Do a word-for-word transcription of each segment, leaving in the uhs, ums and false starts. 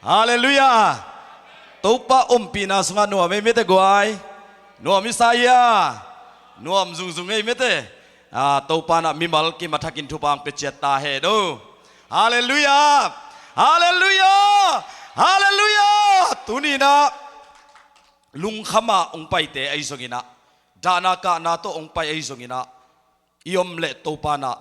Halleluiah. Topa ompihna sungah nuam ei mete guai. Nuam i sa ia. Nuam zungzung ei mete. Ah, Topa in ah mimal kim a thakin thupha hong pia ciat ta hen aw. Halleluiah. Halleluiah. Halleluiah. Tuni in ah lungkham a hong paite ahi zongin ah, dahna kahna tawh hong pai ahi zongin ah, i om leh Topa in ah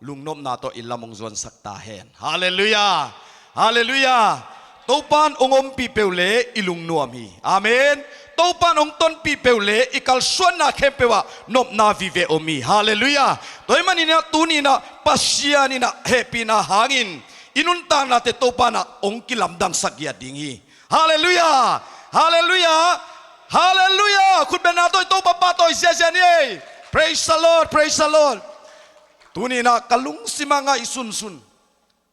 lungnopna tawh i lam hong zuansak ta hen. Halleluiah. Halleluiah. Topa in hong ompih peuh leh i lungnuam hi. Amen. Topa in hong tonpih peuh leh i kalsuanna khempeuh ah nopna vive om hi. Halleluiah. Tua ahih manin ah tuni in ah Pasian in ah hehpihna hangin i nuntaknate Topa in ah hong kilamdangsak giat ding hi. Halleluiah. Halleluiah. Halleluiah. Khutbetna tawh i Topa pahtawi ziazia ni ei. Praise the Lord. Praise the Lord. Tuni in ah ka lungsim ah ngaihsunsun,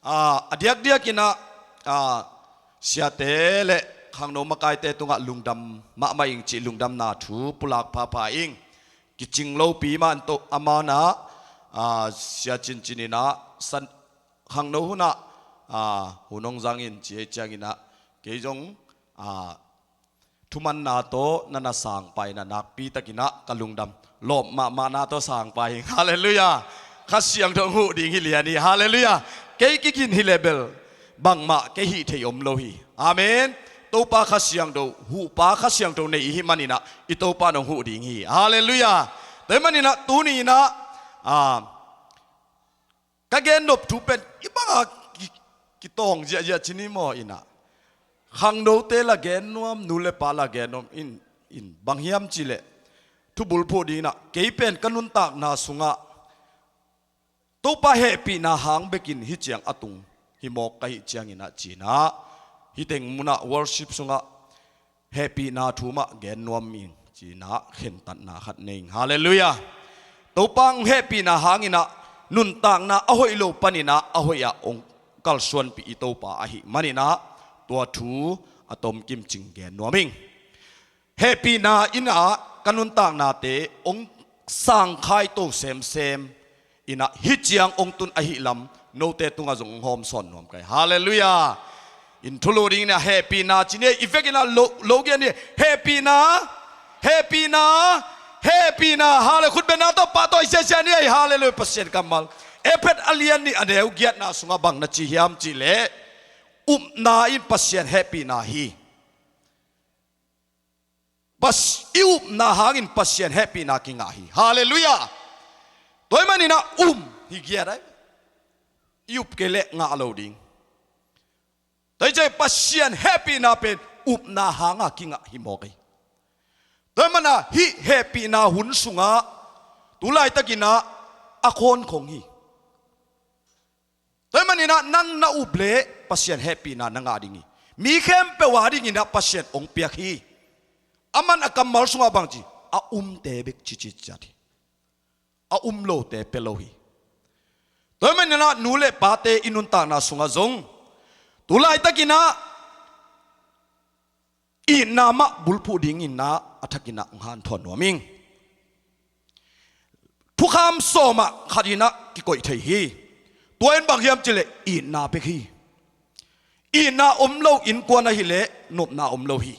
ah, a diakdiak in ah, ah, siate leh khangno makaite tungah lungdam mahmah ing cih lungdamna thu pulak phapha ing. Kicing lopi mah in tawh amau in ah, ah, sia cincin in ah san, khangno hun ah, ah, hun hong zang in ci ei ciangin ah, kei zong, ah, thumanna tawh na na sang pah in ah nakpi takin ah ka lungdam. Lawp mahmahna tawh sang pah ing. Halleluiah. Kha Siangtho hong huh ding hi lian hi. Halleluiah. Kei kigin hi leh bel bangmah kei hih theih om lo hi. Amen. Topa Kha Siangtho, huhpa Kha Siangtho nei i hih manin ah i Topa in hong huh ding hi. Halleluiah. Tua ahih manin ah tuni in ah, ah, ka gennop thu pen i bang a ki, kitawng ziahziah ci ni maw in ah, khangnote la gen nuam, nu le pa la gen nuam in, in bang hiam cih leh, thubulphuh ding in ah kei pen ka nuntakna sungah Topa hehpihna hang bekin hih ciang a tung hi mawk ka hih ciangin ah ci in ah, hih teng mun ah worship sungah hehpihna thu mah gen nuam ing ci in ah khentatna khat nei ing. Halleluiah. Topa hong hehpihna hangin ah nuntakna a hoih lo panin ah a hoih ah hong kalsuanpih i Topa ahih manin ah tua thu a tomkim cing gen nuam ing. Hehpihna in ah ka nuntaknate hong sangkhai to semsem in ah hih ciang hong tun ahih lam note tungah zong hong hawmsawn nuam ka hi. Halleluiah. In thulu ding in ah hehpihna ci ni ei, i vekin ah lo, lo gen ni ei. Hehpihna. Hehpihna. Hehpihna. Halle, khutbetna tawh pahtawi ziazia ni ei. Halleluiah. Pasian kammal. Efesa a lian nih a neu giatna sungah bang na ci hiam cih leh, upna in Pasian hehpihna hi. Pas-, i upna hangin Pasian hehpihna kingah hi. Halleluiah. Tua ahih manin ah um hi giat ai. I up kei leh ngah lo ding. Tua hi ciang Pasian hehpihna pen upna hanga kingah hi mawk hi. Tua ahih manin ah hih hehpihna hun sungah tu laitakin ah a khawnkhong hi. Tua ahih manin ah nang na up leh Pasian hehpihna na ngah ding hi. Mi khempeuh a dingin ah Pasian hong piak hi. Aman a kammal sungah bang ci, a umte bek cici ciat hi. A um lote pia lo hi. Tua ahih manin ah nu le pate i nuntakna sungah zong tu laitakin ah itna mah bulphuh dingin ah a thakin ah hong hanthawn nuam ing. Thukham sawm ah khat in ah kikoih thei hi. Tua in bang hiam cih leh itna bek hi. Itna om lo innkuan ahih leh nopna om lo hi.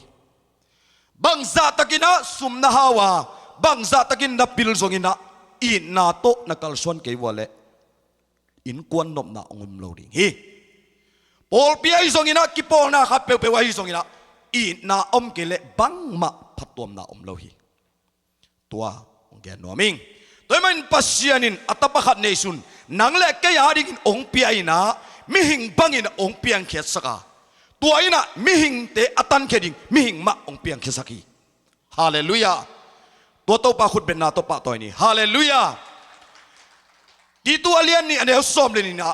Bangzah takin ah sum na hau a, bangzah takin na pil zongin ah itna tawh na kalsuan kei uh leh innkuan nopna hong om lo ding hi. Pawlpi ahi zongin ah kipawlna khat peuhpeuh ahi zongin ah itna om kei leh bangmah phattuamna om lo hi. Tua hong gen nuam ing. Tua ahih manin Pasian in a tapa khat neisun, nang le kei a dingin hong pia in ah mihing bangin hong piangkhiatsak a, tua in ah mihingte a tankhia ding mihing mah hong piangkhiasak hi. Halleluiah. Tua Topa khutbetna tawh pahtawi ni. Halleluiah. Titu a lian nih a neu sawm le nih in ah,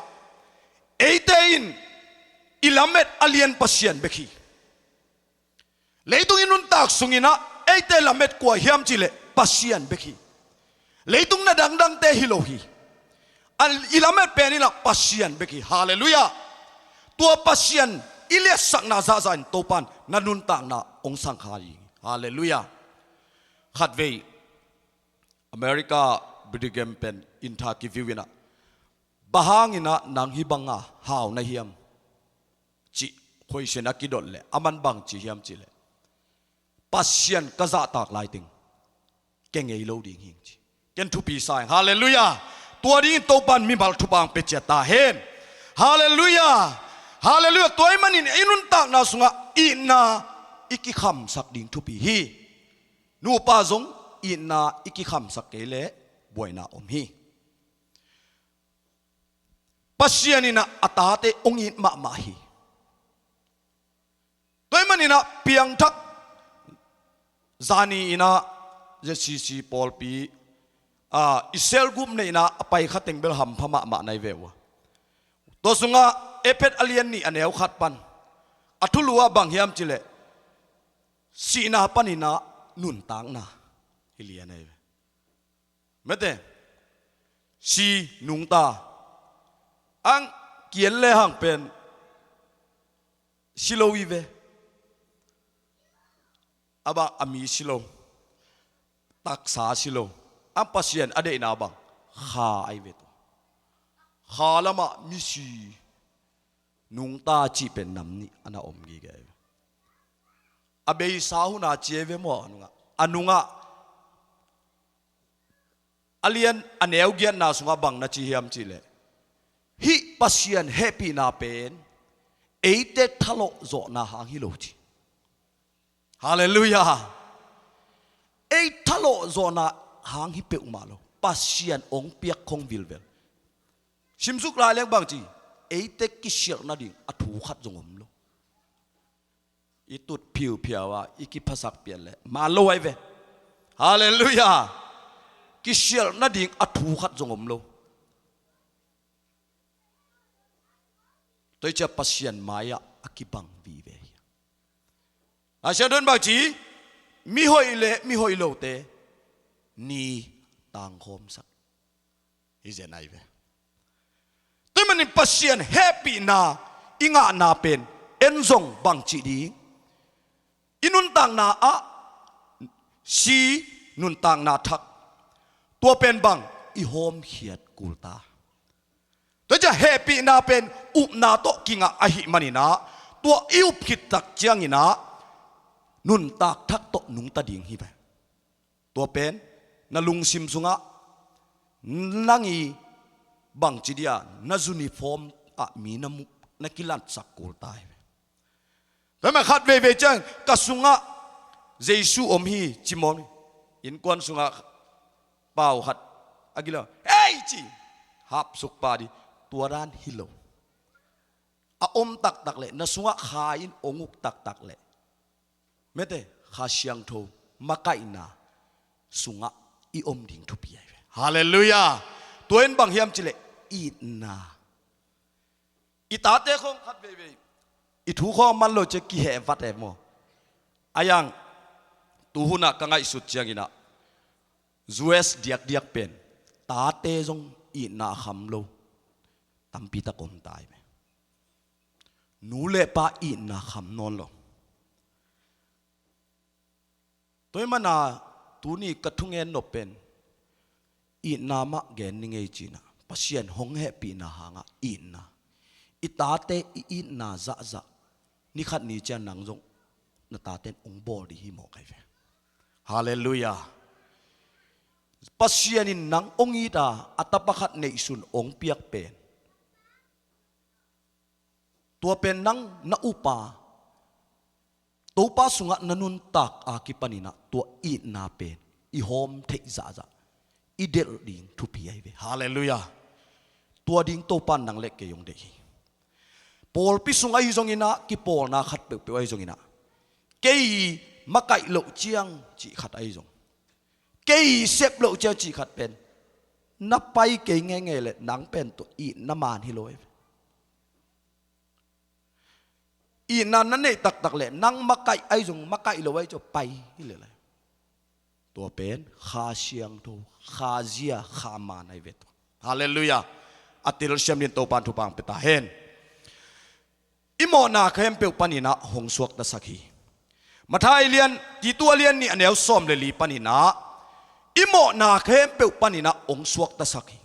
eite in i lamet a lian Pasian bek hi. Leitung i nuntak sungin ah eite lamet kua hiam cih leh Pasian bek hi. Leitung na dangdangte hi lo hi. A, i lamet pen in ah Pasian bek hi. Halleluiah. Tua Pasian i liatsakna zahzah in Topa in na nuntakna hong sangkhai hi. Halleluiah. Khatvei America Billy Graham pen inn tha kivui in ah, bang hangin ah nang hih banga hau na hiam cih Question a kidot leh a man bang ci hiam cih leh, Pasian ka zahtak lai teng kei ngei lo ding hi ing ci. Ken thupi sa ing. Halleluiah. Tua dingin Topan mimal thupha hong pia ciat ta hen. Halleluiah. Halleluiah. Tua ahih manin i nuntakna sungah itna i kikhamsak ding thupi hi. Nupa zong itna i kikhamsak kei leh buaina om hi. Pasian in ah a tate hong it mahmah hi. Tua ahih manin ah piangthak zani in ah Z C C pawlpi, ah, i cell group neihna a pai kha teng bel hampha mahmah na hi ve ua. Tua sungah Efesa a lian nih a neu khat pan a thulu ah bang hiam cih leh, sihna panin ah nuntakna hi lian ahi ve. Mete, si, nungta. Ang kiel le hang pen si lo hi ve. A bang a mi si lo, taksa si lo. Ang Pasian a deihna bang, kha ahi ve tua. Kha lamah misi, nungta cih pen nam nih a na om gige ahi ve. A beisa hun a ci ahi ve maw, a nungah, a nungah a lian a neu giatna sungah bang na ci hiam cih leh, hih Pasian hehpihna pen eite thalawh zawhna hang hi lo ci. Halleluiah. Ei thalawh zawhna hang hi peuhmah lo, Pasian hong piak khong vilvel. Simsuk lai leng bang ci, eite kisialh nading a thu khat zong om lo. I tut phiuphiau a i kiphasak pian leh man lo ahi ve. Halleluiah. Kisialh nading a thu khat zong om lo. Tua hi ciah Pasian mai-ah a kibang vive hi. A sia don bang ci, mihoih le mihoih lote ni tangkhawmsak hi zen ahi ve. Tua ahih manin Pasian hehpihna i ngahna pen en zong bang cih ding? I nuntakna ah si, nuntakna thak, tua pen bang i hawmkhiat kul ta. Tua ciah hehpihna pen upna tawh kingah ahih manin ah, tua i up khit tak ciangin ah nuntak thak tawh nungta ding hi ve. Tua pen na lungsim sungah nang i bangci dia na uniform ah mi na mu, na kilatsak kul ta hi ve. Tua mah khat veivei ciang ka sungah Jesu om hi ci mawk hi. Innkuan sungah pau khat a gilo, "Hei!" ci, hapsuk pah ding, tua dan hi lo. A om taktak leh, na sungah Kha in hong uk taktak leh, mete, Kha Siangtho makaihna sungah i om ding thupi ahi ve. Halleluiah. Tua in bang hiam cih leh itna. I tate khong khat veivei i thu khong man lo ciah kiheh vat e maw? A yang, tuhun ah ka ngaihsut ciangin ah, U S diakdiak pen tate zong itna a kham lo tampi tak om ta hi ve. Nu le pa itna kham nawn lo. Tua ahih manin ah tuni ka thungen nop pen itna mah gen ni ngei ci-in ah, Pasian hong hehpihna hangah itna. I tate i itna zahzah, ni khat ni ciang nang zong na taten hong bawl ding hi mawk ahi ve. Halleluiah. Pasian in nang hong it a, a tapa khat neihsun hong piak pen, tua pen nang na up a, Topa sungah na nuntak a kipanin ah tua itna pen i hawm theih zahzah, i delh ding thupi ahi ve. Halleluiah. Tua ding Topa in nang le kei hong deih hi. Pawlpi sung ahi zongin ah, kipawlna khat peuhpeuh ahi zongin ah, kei makaih loh ciang cih khat ahi zong, kei sep loh ciang cih khat pen na pai kei ngeingei leh, nang pen tua itna man hi lo ahi ve. Itna na neih taktak leh, nang makaih ahi zong, makaih lo ahi zong pai hi leh lai. Tua pen Kha Siangtho, Kha zia, Kha man ahi ve tua. Halleluiah. A telsiam dingin Topa in thupha hong pia ta hen. I mawhna khempeuh panin ah hong suaktasak hi. Matthai lian, Titu a lian nih a neu sawm le li panin ah, i mawhna khempeuh panin ah hong suaktasak hi.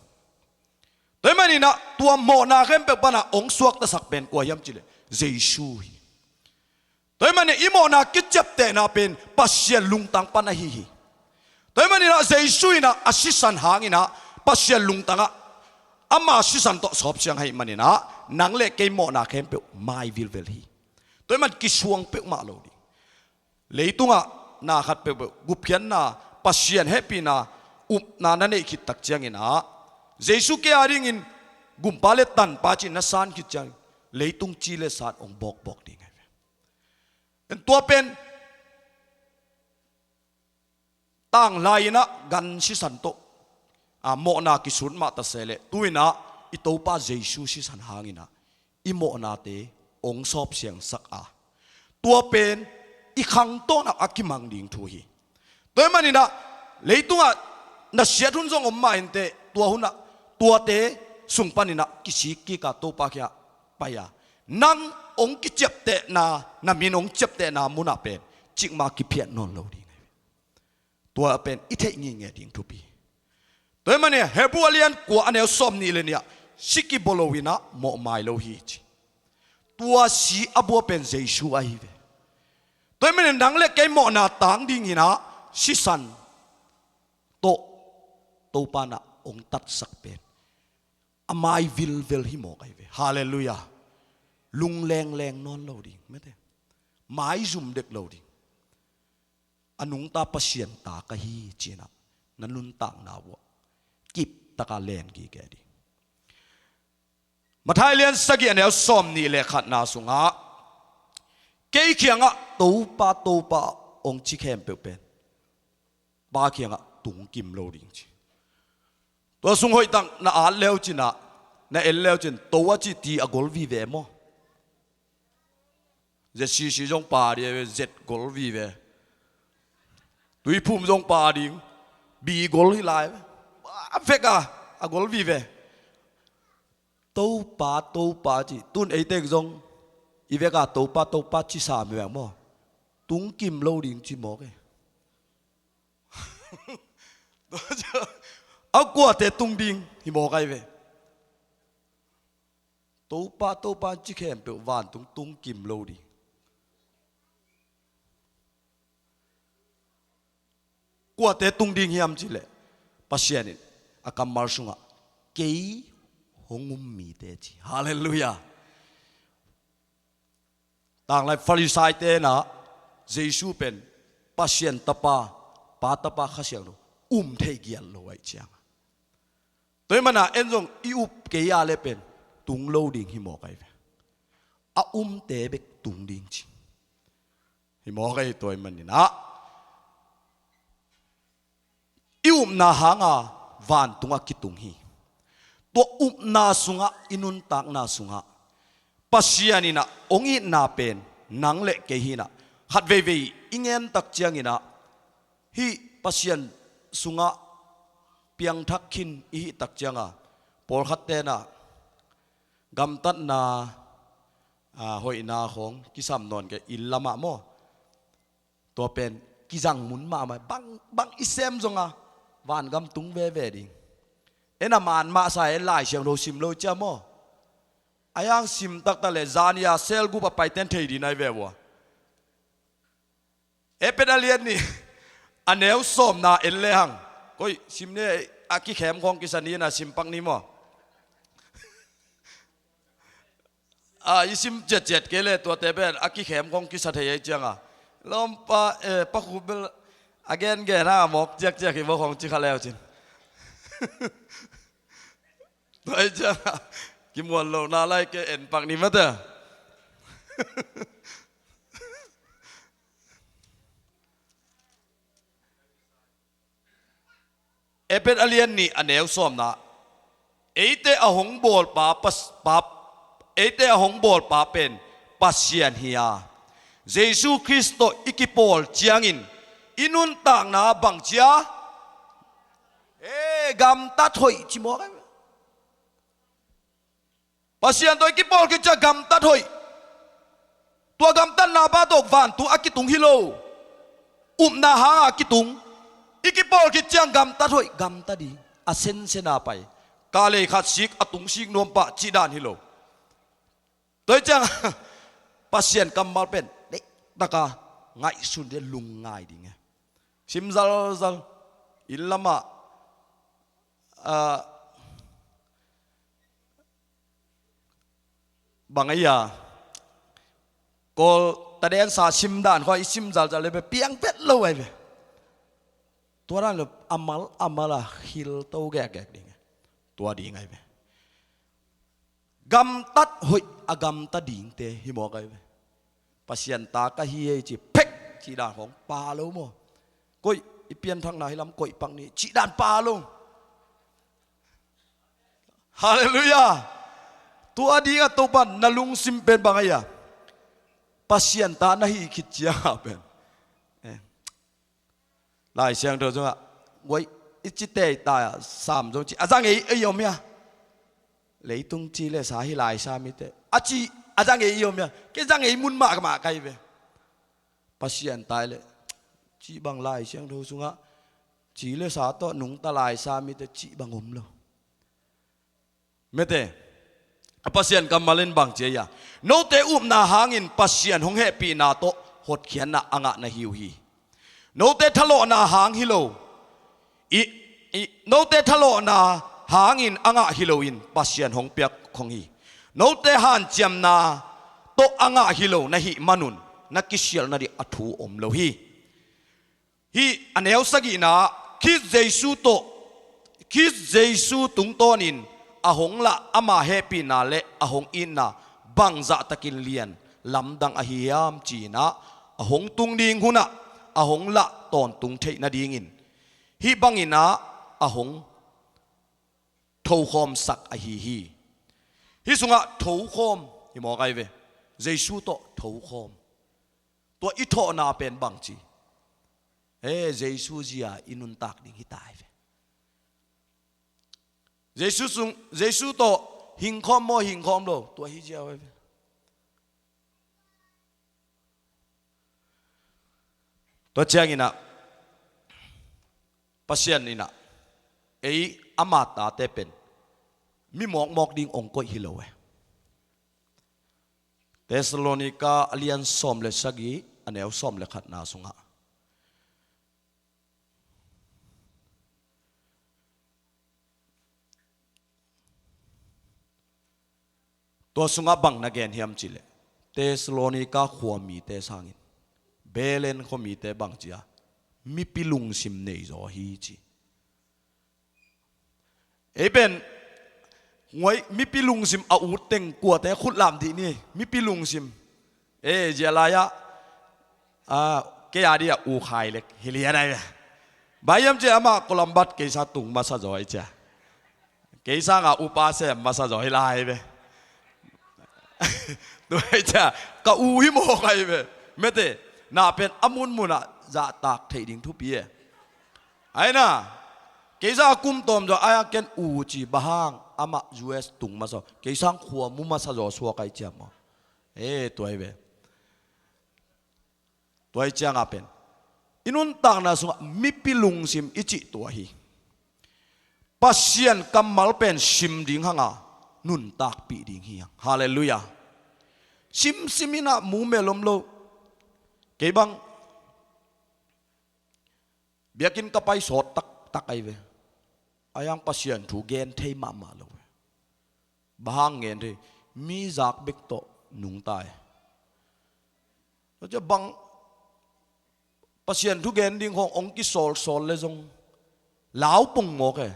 Tua ahih manin ah tua mawhna khempeuh pan ah hong suaktasak pen kua hiam cih leh, Jesu hi. Manin i mawhna kiciaptehna pen Pasian lungtang pan ahi hi. Tua ahih manin ah Jesu in ah a sisan hangin ah Pasian lungtangah ama sisan tawh sawpsiang ahih manin ah nang le kei mawhna khempeuh mai vilvel hi. Tua ahih man kisuang peuhmah lo ding. Leitungah na khat peuhpeuh gupkhiatna, Pasian hehpihna, upna na neih khit tak ciangin ah Jesu kei a dingin gumpa le tanpa ci-in na san khit ciangin leitung ci le san hong bawkbawk ding ahi ve. Tua pen tanglai-in ah gan sisan tawh, a, mawhna kisut mah ta se leh, tu-in ah i Topa Jesu sisan hangin ah i mawhnate hong sawpsiangsak a, tua pen i khangtawn ah a kimang ding thu hi. Tua ahih manin ah leitungah na siat hun zong om mah inteh, tua hunah tuate sung panin ah kisik kik a, Topa kiangah pai a, nang hong kiciaptehna, na min hong ciaptehna munah pen cikmah kiphiat nawn lo ding ahi ve. Tua pen i theih ngitnget ding thupi. Tua ahih manin Hebru a lian kua, a neu sawmnih le nih ah, si kibawl lo-in ah mawh mai lo hi, ci. Tua si a bua pen Jesu ahi ve. Tua ahih manin nang le kei mawhna tang dingin ah sisan tawh Topa in ah hong tatsak pen a mai vilvel hi mawk ahi ve. Halleluiah. Lunglengleng nawn lo ding, mete, maizum dek lo ding. A nungta Pasian ta ka hi, ci-in ah na nuntakna uah kiptaka len gige ding. Matthai lian sagih, a neu sawmnih le khatna sungah, kei kiangah Topa, Topa hong ci khempeuh pen Pa kiangah tungkim lo ding, ci. Tua sung hoihtak na at leu cin ah, na en leu cin, to a cih ti a gol vive maw? Zet sisi zong pa ding, zet gol vive. Tuiphum zong pa ding, bi gol hi lai. A vek a, a gol vive. Topa, Topa ci, tun eite zong i vek a Topa, Topa ci sam hi vek maw? Tungkim lo ding ci mawk e. A kuate tung ding hi mawk ahi ve. Topa, Topa ci khempeuh vantung tungkim lo ding. Kuate tung ding hiam cih leh, Pasian in a kammal sungah, kei hong um mite, ci. Halleluiah. Tanglai Farisai-te in ah Jesu pen Pasian Tapa, Pa Tapa, Kha Siangtho um thei giat lo ahih ciang a, tua ahih manin en zong i up kei a leh pen tung lo ding hi mawk ahi ve. A umte bek tung ding, ci hi mawk ahi. Tua ahih manin ah i upna hanga vantung a kitung hi. Tua upna sungah, i nuntakna sungah Pasian in ah hong itna pen nang le kei hi-in ah, khat veivei i ngen tak ciangin ah, hih Pasian sungah piangthak khin i hih tak ciang a, pawlkhatte in ah gamtatna, a, hoihna khawng kisam nawn kei, inn lamah maw? Tua pen kizang mun mahmah, bang, bang i sem zong a vangam tung veve ding. En a man mah sa, en Lai Siangtho sim lo ciang maw? A yang sim taktak leh zan-a cell group a paite in thei ding ahi ve ua. Efesa a lian nih, a neu sawmna en lehang. Koi sim ni, a kikhem khawng kisa ni, na sim pak ni maw? A, i sim ciatciat kei leh tuate pen a kikhem khawng kisa thei ahih ciang a, lawmpa, eh, Pa Khup bel a gengen a mawk ciakciak hi maw khawng ci kha leu cin. Tua ahih ciang a, kimuan lohna lai kei, en pak ni mate. Efesa a lian nih, a neu sawmna. Eite a hong bawlpa pas-, pa, eite a hong bawlpa pen Pasian hi a, Jesu Khrist tawh i kipawl ciangin i nuntakna bang ci a? E, gamtat hoih ci mawk ahi. Pasian tawh i kipawl khit ciang gamtat hoih. Tua gamtatna pa tawh vantung a kitung hi lo. Upna hanga kitung. I kipawl khit ciang gamtat hoih, gamtat ding. A sensen a pai. Ka lei khat sik, a tung sik nuam pah cih dan hi lo. Tua ahih ciang Pasian kammal pen, nei, taka ngaihsun ding, lungngai ding e. Sim zalzal, inn lamah, ah, bang a ia, Kawl tadensa sim dan khawng i sim zalzal le ve, piang vet lo ai ve. Tua dan lo amal amal a khilto gekgek ding e. Tua ding ai ve. Gamtat hoih a gamta dingte hi mawk ai ve. Pasian ta ka hi ei ci phek cih dan khawng pha lo maw? Koih, i pianthakna hi lam koih pak ni cih dan pha lo. Halleluiah. Tua dingah Topa na lungsim pen bang a ia, Pasian ta na hi khit ciangah pen, eh, Lai Siangtho sungah, guai, i ci tei ta sam zong ci a za ngei ei om hia? Leitung ci le sa hi lai sa mite a ci a za ngei ei om hia? Kei za ngei mun mah ka mah kai ve. Pasian tai le, cih bang Lai Siangtho sungah ci le sa tawh nungta lai sa mite cih bang om lo. Mete, a Pasian kammal in bang ci a ia, note upna hangin Pasian hong hehpihna tawh hotkhiatna a ngah na hi uh hi. Note thalawhna hang hi lo, i, i, note thalawhna hangin a ngah hi loin Pasian hong piak khong hi. Note hanciamna tawh a ngah hi lo na hih manun na kisialna ding a thu om lo hi. Hih a neu sagihna, Khris Jesu tawh, Khris Jesu tungtawnin a hong lah ama hehpihna le a hong itna bangzahtakin lian lamdang ahi hiam ci-inah, a hong tung ding hunah a hong lah tawntung theih nadingin hih banginah a hong thokhawmsak ahi hi. Hih sungah thokhawm hi mawk ai ve. Jesu tawh thokhawm. Tua i thawhna pen bangci? E, Jesu zia i nuntak ding hi ta ai ve. Jesu sung, Jesu tawh hingkhawm maw, hingkhawm lo, tua hi zia ai ve. Tua cianginah Pasian inah ei ama tate pen mi mawkmawk ding ong koih hi lo e. Thessalonika a lian sawm le sagih, a neu sawm le khatna sungah, tua sungah bang na gen hiam cihleh, Thessalonika khua mite sangin Belen khua mite bang cia, mipi lungsim nei zaw hi ci. Ei pen, nguai, mipi lungsim a ut teng kuate khut lam dih ni, mipi lungsim. E, zia lai-ah, a, kei a dih a u khai lek hi lian ai ve. Bang hiam cia amah Columbus keisa tung masa zaw ai cia. Keisa nga upa sem masa zaw hi lai ve. Tua ai cia, ka u hi mawk ai ve. Mete, na pen a munmunah zahtak theih ding thupi e. Aina, keisa kum tawm zaw ai a ken u ci bang hang amah U S tung masa, keisa khua mu masa zaw suak ai cia maw. E, tua ai ve. Tua ai cianga pen i nuntakna sungah mipi lungsim i cih tua hi. Pasian kammal pen sim ding hanga nuntakpih ding hi hang. Halleluiah. Simsim inah mu mel om lo. Kei bang biakinn ka pai sawt taktak ai ve. Ai ang Pasian thu gen thei mahmah lo ve. Bang hang gen thei, mi zak bek tawh nungta e. Tua cia bang Pasian thu gen ding khawng ong kisawlsawl le zong lau pong mawk e.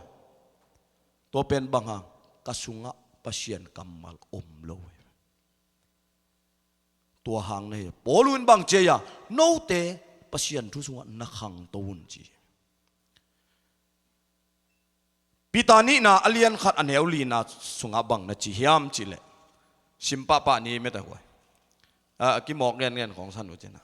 Tua pen bang hang, ka sungah Pasian kammal om lo e. Tua hang na hi. Paul in bang cia ia, note Pasian thu sungah na khangto un ci. Peter nihna a lian khat a neu lina sungah bang na ci hiam cihleh, sim pahpah ni mete huai. A, a kimawk ngen ngen khawng san uh cina.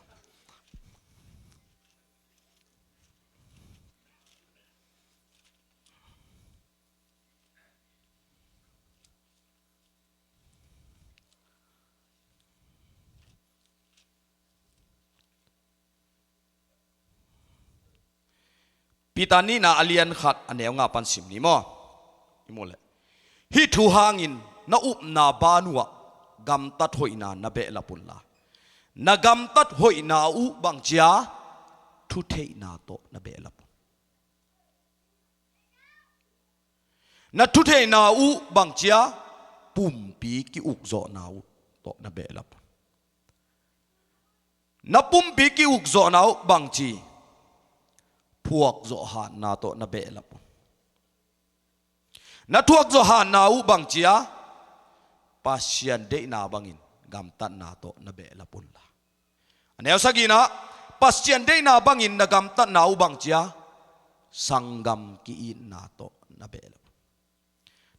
Peter nihna a lian khat a neu nga pan sim ni maw. I mu leh, hih thu hangin na upna ban uhah gamtat hoihna na behlap unla, Na gamtat hoihna uh bangci a, thutheihna tawh na behlap un. Na thutheihna uh bangci a, pumpi ki-ukzawhna uh tawh na behlap un. Na pumpi ki-ukzawhna uh bangci, thuakzawh hatna tawh na behlap un. Na thuakzawh hatna uh bangci a, Pasian deihna bangin gamtatna tawh na behlap unla. A neu sagihna, Pasian deihna bangin na gamtatna uh bangci a, sanggam ki-itna tawh na behlap un.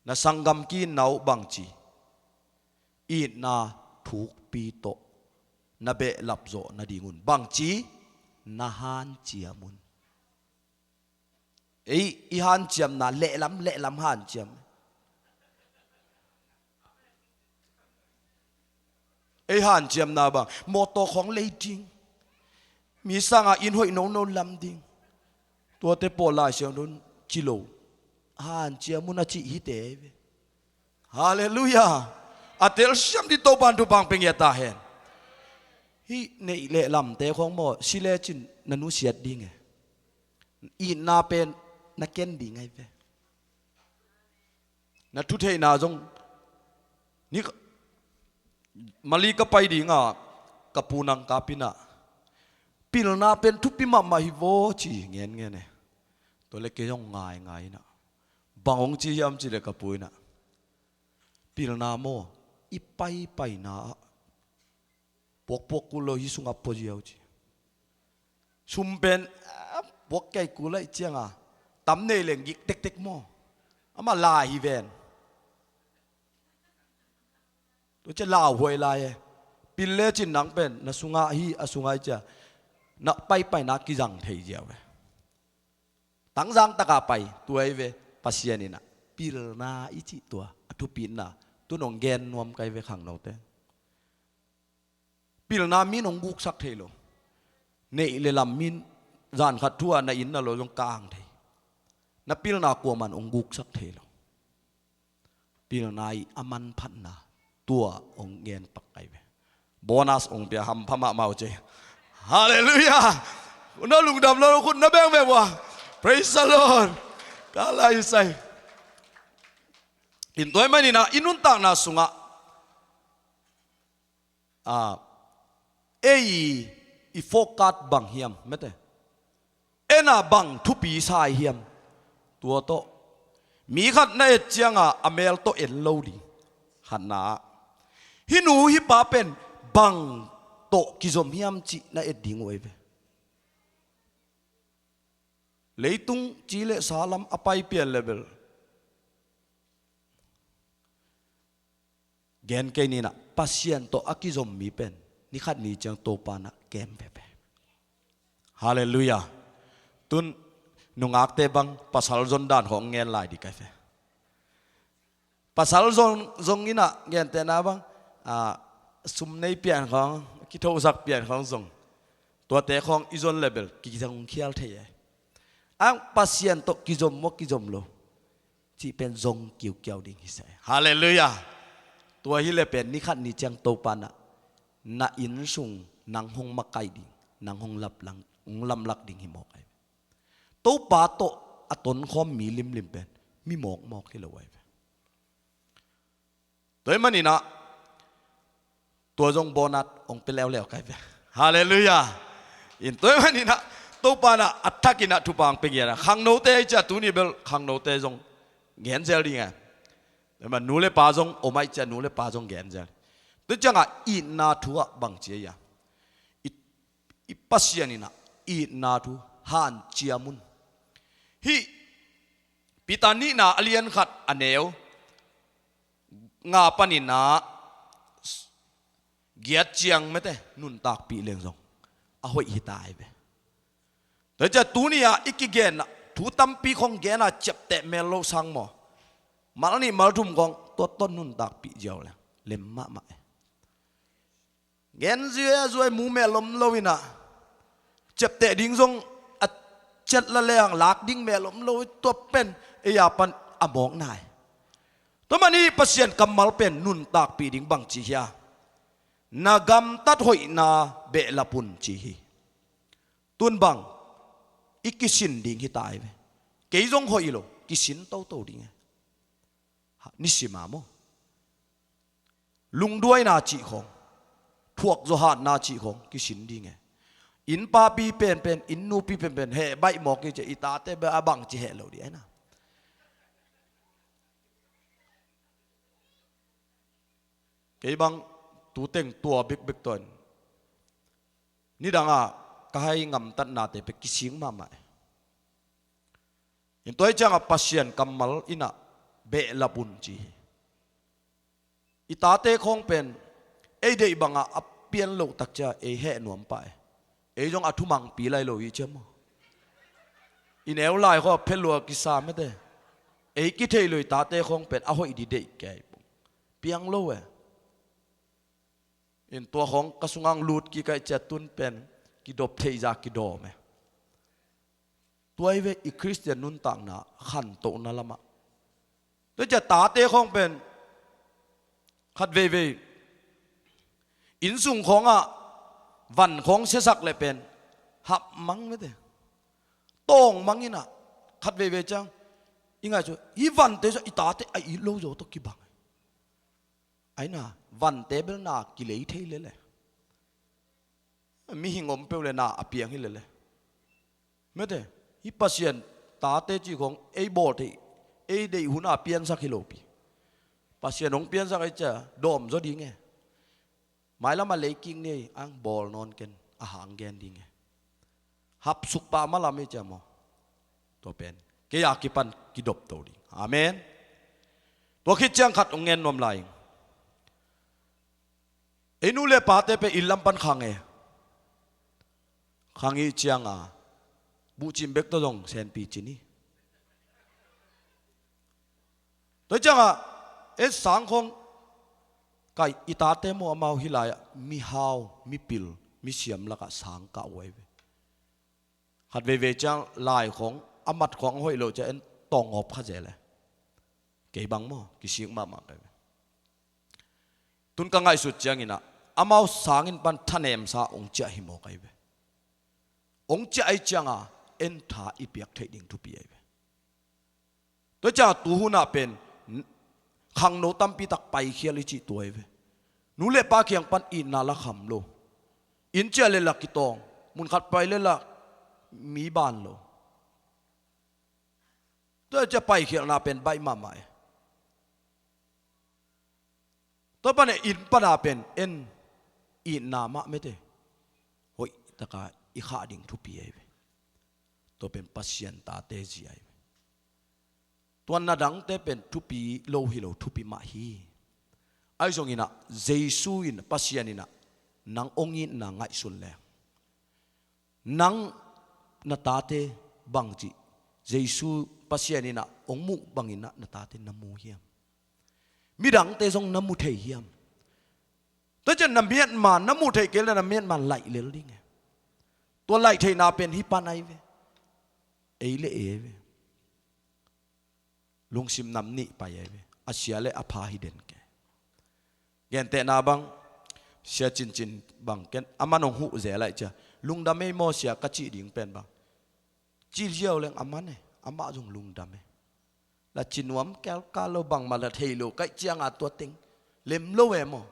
Na sanggam ki-itna uh bangci, itna thukpi tawh na behlap zawh nadingun bangci, na hanciam un. Ei i hanciamna lehlam lehlam hanciam. Ei hanciamna bang mawtaw khawng lei ding, mi sangah inn hoih nono lam ding, tuate pawl Lai Siangtho ci lo. Hanciam un a cih hite ei ve. Halleluiah. A telsiam ding Topan thupha pia ngiat ta hen. Hih neih leh lamte khawng maw, si lecin na nusiat ding e. Itna pen na ken ding ahi ve. Na thutheihna zong, ni ka, Mali ka pai dinga ka pu nang kapinah, pilna pen thupi mahmah hi vaw ci ngenngen e. Tua le kei zong ngaingai inah, bang hong ci hiam ci le ka pu inah, pilna maw, i paipaina ah puakpuak kul lo, hih sungah pua ziau ci. Sum pen, ah, puak kei kul aih cianga tam nei leng gik tektek maw. Amah lai hi ven. Tua cia lauhuai lai e. Pil lecin nang pen na sungah hi, a sungah hi cia na paipaina kizang thei ziau e. Tangzang taka pai, tua hi ve. Pasian inah pilna i cih tua a thupitna tun hong gen nuam kai ve khangnote. Pilna min hong guksak thei lo. Neih le lam min zan khat thu-ah na inn na lo zong kang thei. Na pilna kuaman hong guksak thei lo. Pilna i a manphatna tua hong gen pak kai ve. Bonus hong pia hampha mahmah uh ce. Halleluiah. Khut na lungdam lo, khut na beng ve ua. Praise the Lord. Ka lai sai. In tua ahih maninah i nuntakna sungah, a, ei i focus bang hiam mete, ena bang thupi sa hiam, tua tawh. Mi khat na et cianga a mel tawh en lo ding. Khatna ah, hih nu hih pa pen bang tawh kizom hiam cih na et ding uh ahi ve. Leitung ci le sa lam a pai pian le bel gen kei ninah, Pasian tawh a kizom mi pen ni khat ni ciang Topa nah kem veve. Halleluiah. Tun nungakte bang pasal zon dan khawng ngen lai dih kai ve. Pasal zong, zong inah gentehna bang, a, sum nei pian khawng, kithosak pian khawng zong, tuate khawng i zon le bel kizong khial thei e. Ang Pasian tawh kizom maw kizom lo cih pen zong kiukiau ding hi sa e. Halleluiah. Tua hi le pen ni khat ni ciang Topa nah na inn sung nang hong makaih ding, nang hong laplang, hong lamlak ding hi mawk ahi ve. Topa tawh a tonkhawm mi limlim pen mi mawkmawk hi lo ahi ve. Tua ahih maninah tua zong bonus hong pia leuleu kai ve. Halleluiah. In tua ahih maninah Topa nah a thakinah thupha hong pia ngiat a, khangnote ahi cia tuni bel khangnote zong gen zel ding e. Tua ahih man nu le pa zong om ahi cia nu le pa zong gen zel. Tua ciangah itna thu ah bang ci ahi a, i, i Pasian inah itna thu hanciam un. Hih Peter nihna a lian khat a neu nga paninah giat ciang mete nuntakpih leng zong a hoih hi ta ahi ve. Tua cia tuni-ah i kigen ah thu tampi khong gen a ciapteh mel lo sang maw, mal nih mal thum khong tua ton nuntakpih ziau leng lem mahmah e. Gen zuai zuai mu mel om lo inah, ciapteh ding zong a ciat la leng lak ding mel om lo, tua pen ei a pan a mawk nai. Tua man i Pasian kammal pen nuntakpih ding bang ci hia? Na gamtat hoihna behlap un ci hi. Tun bang i kisin ding hi ta ai ve. Kei zong hoih lo, kisin toto ding e. Ha, nisima maw? Lungduaina cih khawng, thuakzawh hatna cih khawng kisin ding e. Inn papi penpen, inn nupi penpen heh baih mawk hi ci a, i tate bel a bang ci heh lo dih ai na. Kei bang tuteng tua bikbik tuan nidangah ka hai ngamtatnate pe kising mahmah e. In tua hi ciangah Pasian kammal innah behlap un ci hi. I tate khawng pen ei deih bangah a pian loh takcia ei heh nuam pah e. Ei zong a thumangpi lai lo hi cia maw? I neu lai khaw a phelua kisa mete. Ei kithei lo i tate khawng pen a hoih di deih kei pong piang lo e. In tua khawng ka sungang lut kikaih cia tun pen kidop theihza kidawm e. Tua hi ve i Khristian nuntakna khantohna lamah. Tua cia tate khawng pen khat veivei innsung khawngah van khawng siasak le pen hap mang mete. Tawng mang innah khat veivei ciang i ngaih cu hi vante cu i tate a it lo zaw tawh kibang. Aina vante bel na kilei thei lele. Mihing om peuh le na a piang hi lele. Mete, hi Pasian tate cih khawng ei bawl thei, ei deih huna piansak hi lopi. Pasian hong piansak ei cia dawm zaw ding e. Mailam a leikik ni ei ang bawl nawn ken a hang gen ding e. Hapsuk pah malam ei cia maw? Tua pen kei a kipan kidop to ding. Amen. Tua khit ciang khat hong ngen nuam lai ing. Ei nu le pate pe inn lam pan khang e. Khang i cianga buhcim bek tawh zong senpi cin hi. Tua ciangah en sang khawng kai i tate maw amau hi lai-ah mihau, mipil, misiam lakah sang kah uh ai ve. Khat veivei ciang lai khawng a mat khawng a hoih loh ciah en tawng awp kha zel e. Kei bang maw kisik mahmah kai ve. Tun ka ngaihsut cianginah amau sangin pan thanemsa ong ciah hi maw kai ve. Ong ciah ai cianga en tha i piak theih ding thupi ai ve. Tua cianga tuhunah pen khangno tampi tak paikhial i cih tua ai ve. Nu le pa kiang pan itna la kham lo. Inn ciah le la kitawng, munkhat pai le la mi ban lo. Tua ciah paikhialna pen baih mahmah e. Tua pan e inn pana pen en itna mah mete hoih taka i khah ding thupi ai ve. Tua pen Pasian tate zi ai ve. Tua na dangte pen thupi lo hi lo thupi mah hi. Ahi zonginah Jesu in Pasian inah nang ong itna ngaihsun leng nang na tate bangci Jesu Pasian inah ong muh banginah na tate na mu hiam? Midangte zong na mu thei hiam? Tua cian na miatma na mu thei kei le na miatma laih lel ding e. Tua laih theihna pen hi pan ai ve. Ei le ei ve. Lungsim nam nih pai ai ve. A sia le a pha hi den ke. Gentehna bang sia cincin bang ken a man hong huh zel ai cia lungdam ei maw sia ka cih ding pen bang. Ci ziau leng a man e amah zong lungdam e. La ci nuam kelkal lo bangmah la thei lo kaih cianga tua teng lem lo e maw?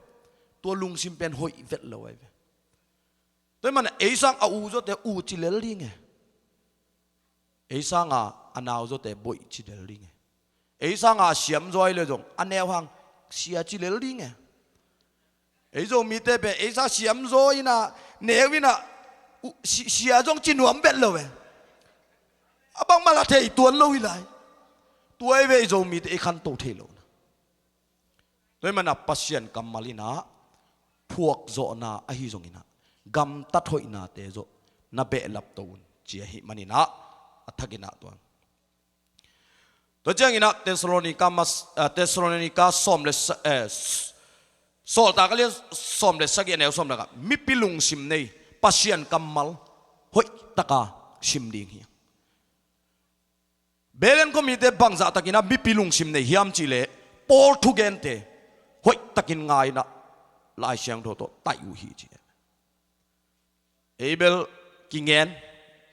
Tua lungsim pen hoih vet lo ai ve. Tua hi mana ei sang a u zawte u ci lel ding e. Ei sanga a nau zawte boih ci lel ding e. Ei sanga a siam zaw ai le zong a neu hang sia ci lel ding e. Ei Zomite pen ei sa siam zaw inah neu inah sia zong ci nuam bet lo e. A bangmah la thei tuan lo hi lai. Tua ei ve ei Zomite ei khanto thei lo na. Tua hi mana Pasian kammal inah phuakzawhna ahi zonginah gamtat hoihnate zawh na behlap to un ci ahi maninah a thakinah tuan. Tua cianginah Thessalonika mas, eh, Thessalonika sawm le sa, eh, s-, Sawltak a lian sawm le sagih a neu sawm le nga mipi lungsim nei Pasian kammal hoihtaka sim ding hi. Belen khuamite bangzahtakinah mipi lungsim nei hiam cihleh Paul thugente hoihtakin ngainah Lai Siangtho tawh taih uh hi ci. Abel kingen,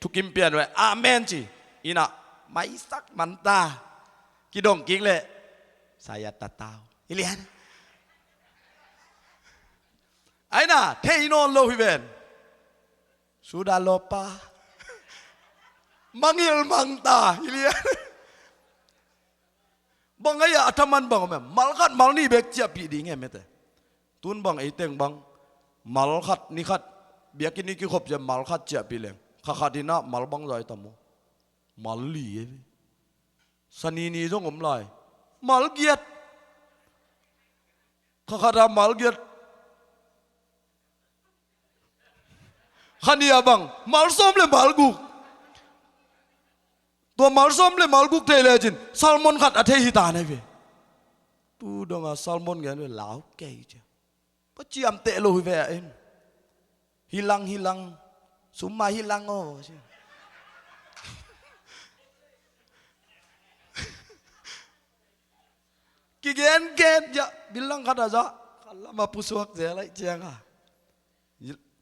thukim pian uh e, amen ci. Innah maisak manta, kidong kik leh saya tatau hi lian. Aina thei nawn lo hi ven. Suda lopa mangil mangta hi lian. Bang aia a thaman bang om em? Mal khat mal nih bek ciahpih ding em ete. Tun bang eiteng bang mal khat ni khat, biakinn i kikhop ciah mal khat ciahpih leng, kha khat innah mal bang zai tam uh? Mal li e. Sanini zong om lai. Mal giat. Kha khat a mal giat. Kha nih a bang mal sawm le mal guk. Tua mal sawm le mal guk thei lecin salmon khat a thei hi ta na ve. Tu donga salmon ngen ve lau kei cia. Pa ciam teh lo hi ve a in. Hi lang, hi lang. Summa hi lang aw cia. Kigen gen ja, bilang khat a za. Khat lama pusuak ze lai cianga.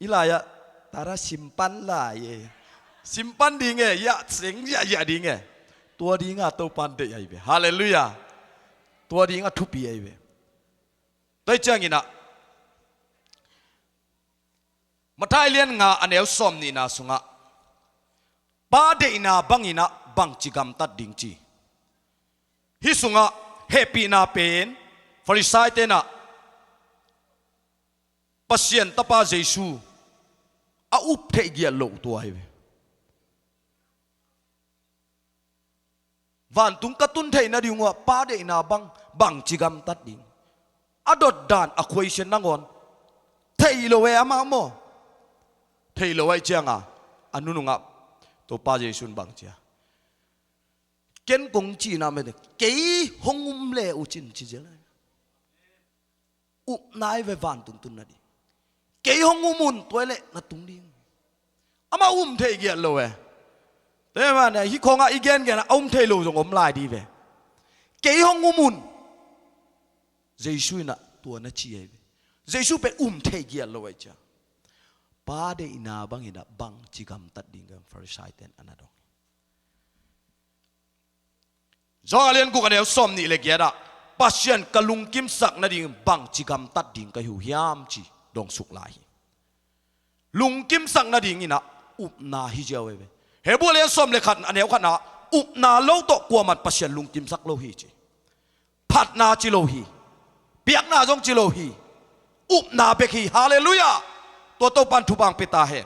I lai ah tara simpan lai e. Simpan ding e, ya seng ya ya ding e. Tua dinga Topan deih ai ve. Halleluiah. Tua dinga thupi ai ve. Tua cianginah Matthai lian nga a neu sawm nihna sungah Pa deihna banginah bangci gamtat ding ci. Hih sungah hehpihna pen Farisai tenah Pasian tapa Jesu a up theih giat loh tua hi ve. Vantung ka tun theih nading uh ah Pa deihna bang, bangci gamtat ding. A dotdan a question nangawn thei lo e amah maw? Thei lo aih cianga a nunungah Topa Jesu in bangcia, ken kong cihna mete kei hong um le uh cin ci zel. Upna i ve vantung tun nading. Kei hong um un tua i leh na tung ding. Amah um thei giat lo e. Tua hi mah ne, hih khawngah i gengen a um thei lo zong om lai di ve. Kei hong um un. Jesu inah tua na ci ahi ve. Jesu pen um thei giat lo ahi cia. Pa deihna banginah bangci gamtat ding ka Farisai ten a na dong. Johan a lian guk a neu sawm nih le giatah Pasian ka lungkimsak nading bangci gamtat ding ka hi uh hiam ci dong suk lai hi. Lungkimsak nadinginah upna hi ziau e ve. Hebru a lian sawm le khat a neu khatna upna lo tawh kuaman Pasian lungkimsak lo hi ci. Phatna ci lo hi. Piakna zong ci lo hi. Upna bek hi. Halleluiah. Tua Topan thupang pia ta hen.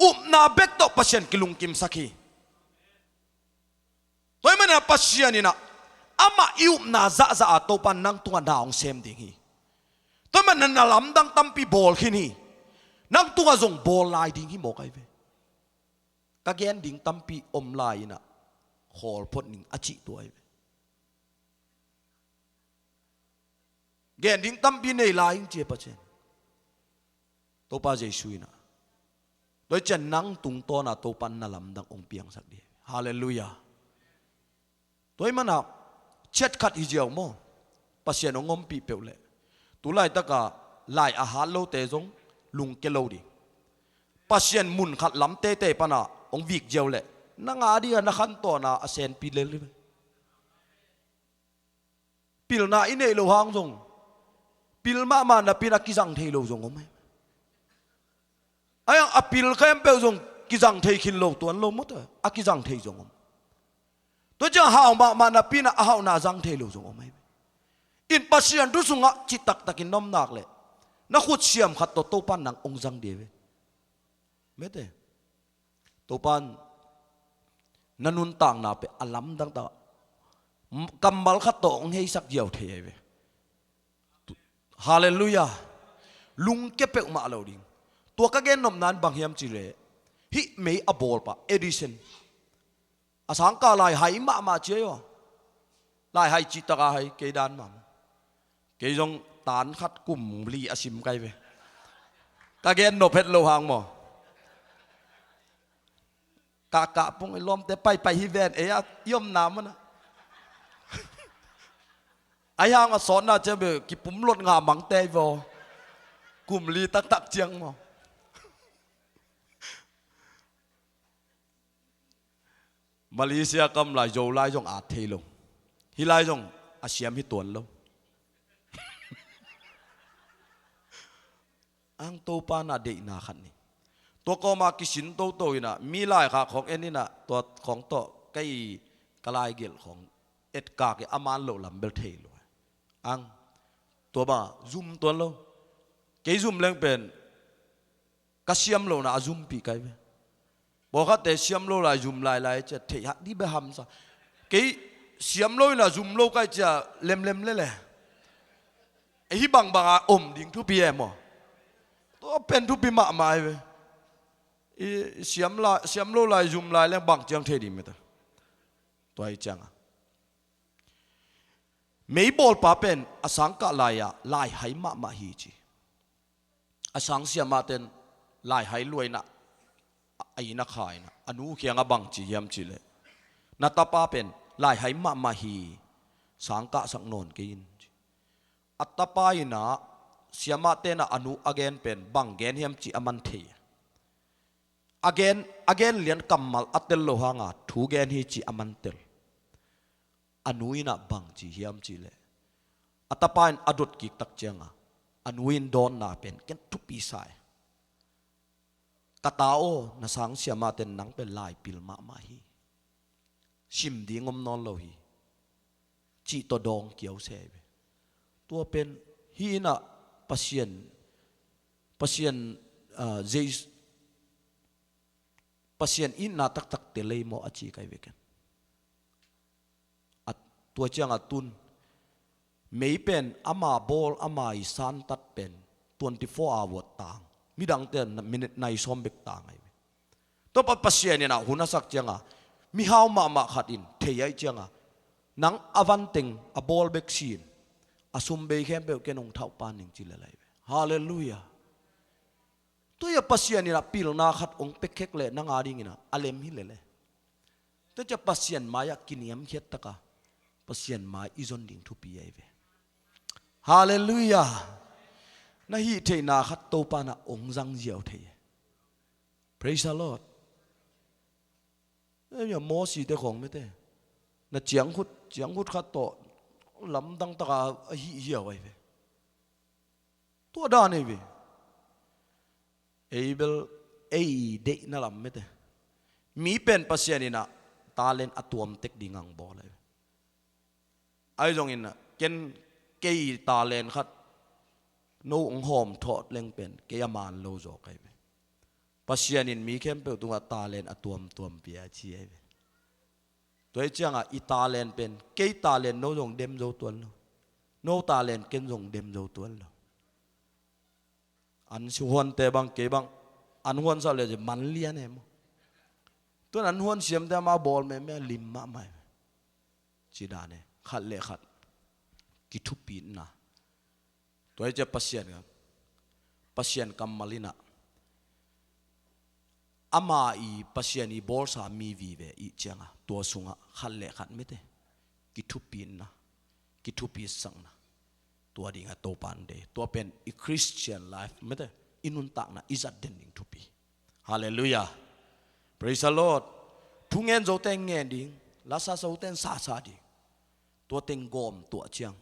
Upna bek tawh Pasian kilungkimsak hi. Tua hi manin a Pasian inah amah i upna zahzah a Topan nang tungah na hong sem ding hi. Tua hi manin a na lamdang tampi bawl khin hi. Nang tungah zong bawl lai ding hi mawk ahi ve. Ka gen ding tampi om lai inah khawl phot ning a cih tua ahi ve. Gen ding tampi nei lai ing ci e Pasian. Topa Jesu inah tua cian nang tungtawna Topan na lamdang hong piangsak dih. Halleluiah. Tua hi manah ciat khat hi ziau maw? Pasian hong ompih peuh leh tu laitaka lai a hat lote zong lungke lo ding. Pasian mun khat lam teitei pana hong vik ziau leh nang a dinga na khantawn a senpi lel hi ve. Pilna i neih loh hang zong, pil mahmah napi in a kizang thei lo zong om hi. Ahi hang a pil khempeuh zong kizang thei khin lo tuan lo maw ta, a kizang thei zong om. Tua ciang hau mahmah napi in a hauhna zang thei lo zong om hi. In Pasian thu sungah cih taktakin na om nak leh na khut siam khat tawh Topan nang hong zang dih hi ve. Mete. Topan na nuntakna pen a lamdang ta, kammal khat tawh hong heisak ziau thei ahi ve. Halleluiah. Lungke peuhmah lo ding. Tua ka gen nopna in bang hiam cih leh hih mei a bawlpa Edison a sangkah lai hai mahmah ci ahi aw. Lai hai cihtak a hai kei dan mahmah. Kei zong tan khat kum li a sim kai ve. Ka gen nop het lo hang maw? Kahkah pung i lawmte paipai hi ven ei a i omna manah. Ahi hang a sawtna ciang bel kipumlot ngah mangte hi vaw. Kum li taktak ciang maw. Malaysia kam lai Zolai zong at thei lo. Hih lai zong a siam hi tuan lo. Ang Topa na deihna khat ni. Tua kawma kisin toto inah mi laikhak khawng en inah tua khawng tawh kei ka laigelh khawng etkak i a man loh lam bel thei lo. Ang tua bang zum tuan lo. Kei zum leng pen ka siam lohna a zumpi kai ve. Pawlkhatte siam lo lai zum lailai cia theih hak dih bek hamsa. Kei siam lo inah zum lo kai cia lemlem lele. Hih bangbanga om ding thupi e maw? Tua pen thupi mahmah hi ve. I siam lai, siam lo lai zum lai leng bang ciang thei ding mete. Tua hi cianga meibawlpa pen a sangkah lai-ah laihai mahmah hi ci. A sangsiamah ten laihai luainah a inn a kha inah a nu khiangah bang ci hiam cihleh, na tapa pen laihai mahmah hi, sangkahsak nawn kei in ci. A tapa inah siamah tenah a nu a gen pen bang gen hiam ci a man thei. A gen, a gen lian kammal a tel lo hanga thu gen hi ci a man tel. A nu inah bang ci hiam cihleh, a tapa in a dot kik tak cianga a nu in dawnna pen ken thupi sa e. Ka ta aw, na sangsiamah ten nang pen laipil mahmah hi. Sim ding om nawn lo hi. Cih tawh dawng kiau se hi ve. Tua pen hih inah Pasian, Pasian, ah, Jesu, Pasian itna taktak te lei maw a ci kai veken. A tua cianga tun mei pen ama bawl ama i santat pen twenty four hour tang. Midangte minute nai sawm bek tang ahi ve. Tua pa Pasian inah hun a sak cianga mihau mahmah khat in thei ahi cianga nang a vanteng a bawl bek sin a sum bei khempeuh ken hong thauh pan ning ci lelai ve. Halleluiah. Tua hi a Pasian inah pilna khat hong pekhek leh nang a dinginah a lem hi lele. Tua cia Pasian mai-ah kiniamkhiat taka Pasian mai i zon ding thupi ahi ve. Halleluiah. Na hih theihna khat Topa na hong zang ziau thei. Praise the Lord. Ei a Mosi te khawng mete na ciangkhut, ciangkhut khat tawh lamdang taka a hih hiau ahi ve. Tua dan ei ve. Ei bel ei deihna lam mete. Mi pen Pasian inah talent a tuamtek ding ang bawl ahi ve. Ahi zongin ken kei talent khat no hong hawm thawt leng pen kei a man lo zaw kai ve. Pasian in mi khempeuh tungah talent a tuamtuam pia ci ahi ve. Tua hi ciangah i talent pen kei talent no zong dem zo tuan lo. No talent ken zong dem zo tuan lo. An huante bang kei bang an huansak le man lian e maw? Tuan an huan siamte amah bawl mehmeh a lim mahmah e. Ci dan e khat le khat kithupitna. Tua hi cia Pasian, Pasian kammal inah ama i Pasian i bawlsa mi vive i cianga tua sungah khat le khat mete kithupitna, kithupitsakna. Tua dinga Topa in deih. Tua pen i Christian life mete i nuntakna i zat den ding thupi. Halleluiah. Praise the Lord. Thungen zote ngen ding, lasa zote sasa ding. Tua teng gawm tuah ciang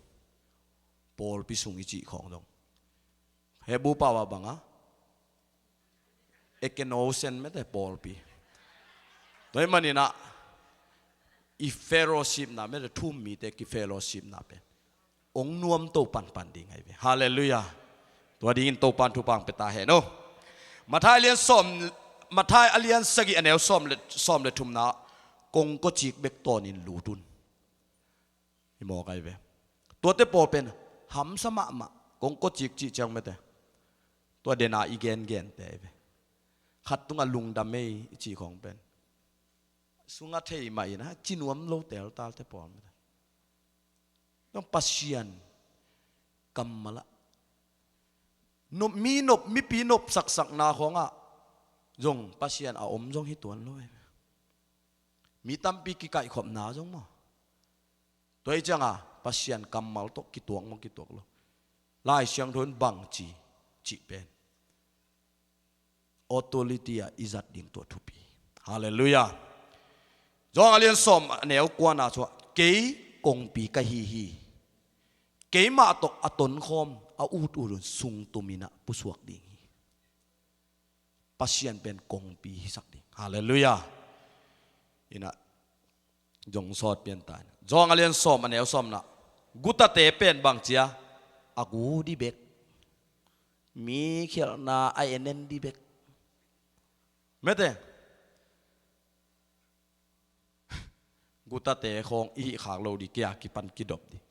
pawlpi sung i cih khawng dong. Hebru pau a banga ekkenosen mete pawlpi. Tua hi maninah i fellowshipna mete thu-um mite ki fellowshipna pen ong nuamto panpan ding ahi ve. Halleluiah. Tua dingin Topan thupang pia ta hen aw. Mathai a lian sawm, Mathai a lian sagih a neu sawm le, sawm le thumna kongkocik bek tawnin lut un. I mawk ahi ve. Tuate pawl pen hamsa mahmah kongkocik cih ciang mete. Tua dena i gengente ahi ve. Khat tungah lungdam ei i cih khawng pen sungah thei mah in a ci nuam lo teltalte pawl mete. Nong Pasian kammalah nop, mi nop, mipi nop saksakna khawngah zong Pasian a om zong hi tuan lo e. Mi tampi kikaihkhopna zong maw? Tua hi cianga Pasian kammal tawh kituak maw, kituak lo? Lai Siangtho in bangci cih pen authority ah i zat ding tua thupi. Halleluiah. Johan a lian sawm a neu kuana sungah, "Kei kongpi ka hi hi. Keimah tawh a tonkhawm a ut ut un sungtum in ah pusuak ding hi." Pasian pen kongpi hisak ding. Halleluiah. Ina, zong sawt pian ta in. Johan a lian sawm a neu sawmna, gutate pen bangci a, a gu dih bek, mi khialhna a en en dih bek. Mete, gutate khawng i hih khak lo dih, kei a kipan kidop dih.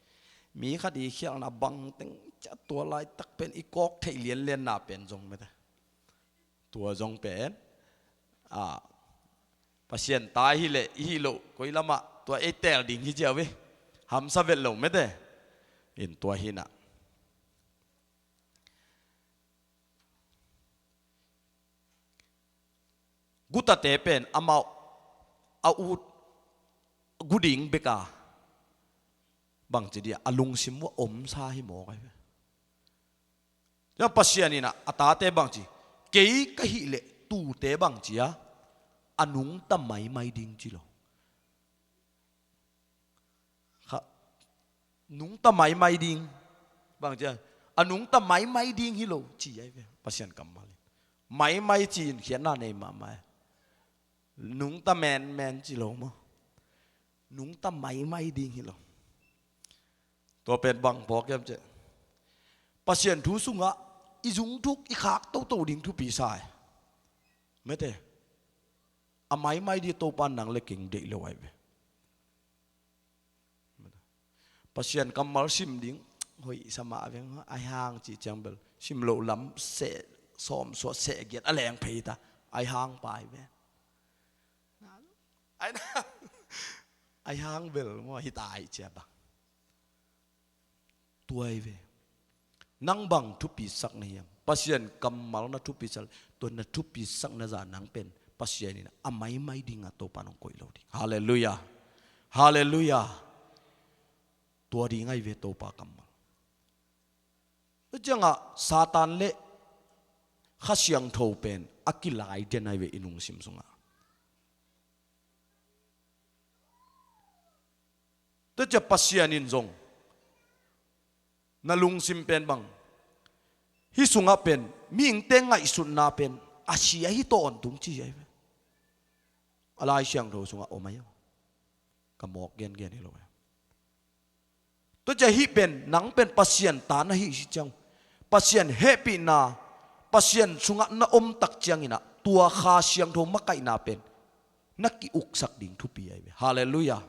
Mi khat i khialhna bangteng ciah, tua laitak pen i kawk theih lianlianna pen zong mete. Tua zong pen, a, Pasian ta i hih leh i hih loh koi lamah tua ei teel ding hi ziau hi. Hamsa vet lo mete. In tua hi na. Gutate pen amau a ut gu ding bek a, bangci dih a, a lungsim uh a omsa hi mawk ahi ve. Tua Pasian in ah a tate bangci, kei ka hih leh tuute bangci a, a nungta maimai ding ci lo. Kha, nungta maimai ding. Bangci a, a nungta maimai ding hi lo ci ahi ve, Pasian kammal in. Maimai ci in khiatna nei mahmah e. Nungta menmen ci lo maw. Nungta maimai ding hi lo. Tua pen bang phawk hiam cih leh, Pasian thu sungah i zungthuk i khak toto ding thupi sa e. Mete, a maimai dih Topa nang le kei deih lo ahi ve. Pasian kammal sim ding hoih sa mah veng, ahi hang cih ciang bel sim loh lam seh sawm suah seh giat a leng phei ta, ahi hang pai ve. Ahi na, ahi hang bel maw, hi ta ahi cia bang. Tua hi ve. Nang bang thupisak na hiam? Pasian kammal na thupisak, tua na thupisakna zah nang pen Pasian in a maimai dingah Topa nong koih lo ding. Halleluiah. Halleluiah. Tua ding ahi ve Topa kammal. Tua ciangah Satan le Kha Siangtho pen a kilai den ahi ve i lungsim sungah. Tua ciah Pasian in zong na lungsim pen bang, hih sungah pen mihingte ngaihsutna pen a sia hi tawntung ci ahi ve. A Lai Siangtho sungah om ahi a, ka mawk gengen hi lo ahi. Tua ciah hih pen, nang pen Pasian ta na hih si ciang, Pasian hehpihna, Pasian sungah na om tak ciangin ah tua Kha Siangtho makaihna pen na ki-uksak ding thupi ahi ve. Halleluiah.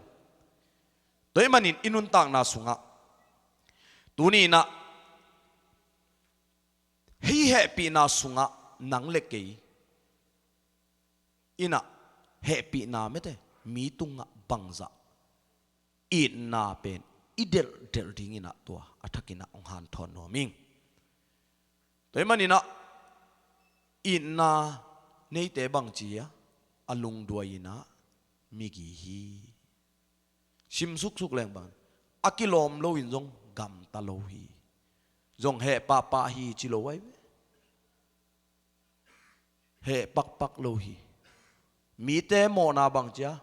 Tua ahih manin i nuntakna sungah, tuni in ah hih hehpihna sungah nang le kei in ah hehpihna mete, mi tungah bangzah itna pen i delhdelh dingin ah tua a thakin ah hong hanthawn nuam ing. Tua ahih manin ah itna neite bangci a, a lungduai in ah migi hi. Sim suksuk leng bang, a kilawm loin zong gamta lo hi. Zong heh pahpah hi ci lo ahi ve. Heh pakpak lo hi. Mite mawhna bangci a,